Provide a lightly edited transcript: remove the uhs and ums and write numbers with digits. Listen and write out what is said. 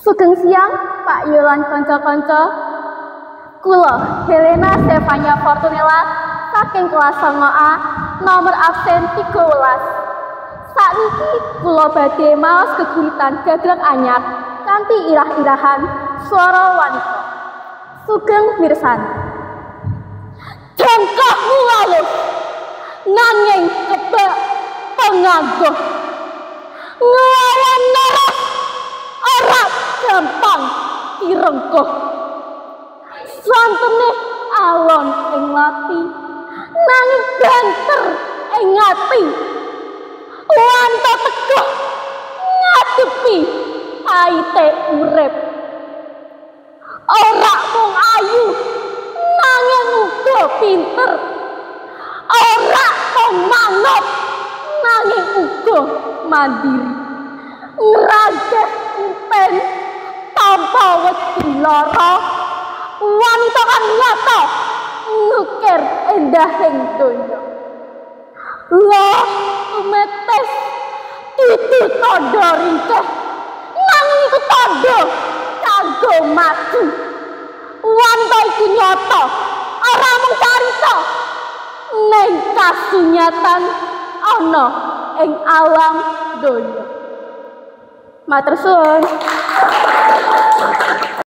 Sugeng siang Pak Yolan kanca-kanca. Kula Helena Stefania Fortunella saking kelas 9A nomor absen 13. Sakniki kula badhe maos geguritan Gagrag Anyar kanthi irah-irahan swara wanita. Sugeng mirsani. Jangkahmu alus nanging kebak pengangguh. Nglawan naras ora gampang direngkuh. Santene alon ing lati nanging banter ing ati. Wanita teguh ngadepi paite urip. Ora mung ayu nanging uga pinter. Ora mung manut nanging uga mandiri. Ngrageh impen tanpa wedi lara. Wanita kan nyata ngukir endahing donya. Loh tumetes dudu tandha ringkeh nanging iku tandha kanggo maju. Wanita iku nyata ora mung carita ning kasunyatan ana ing alam donya. Matur suwun.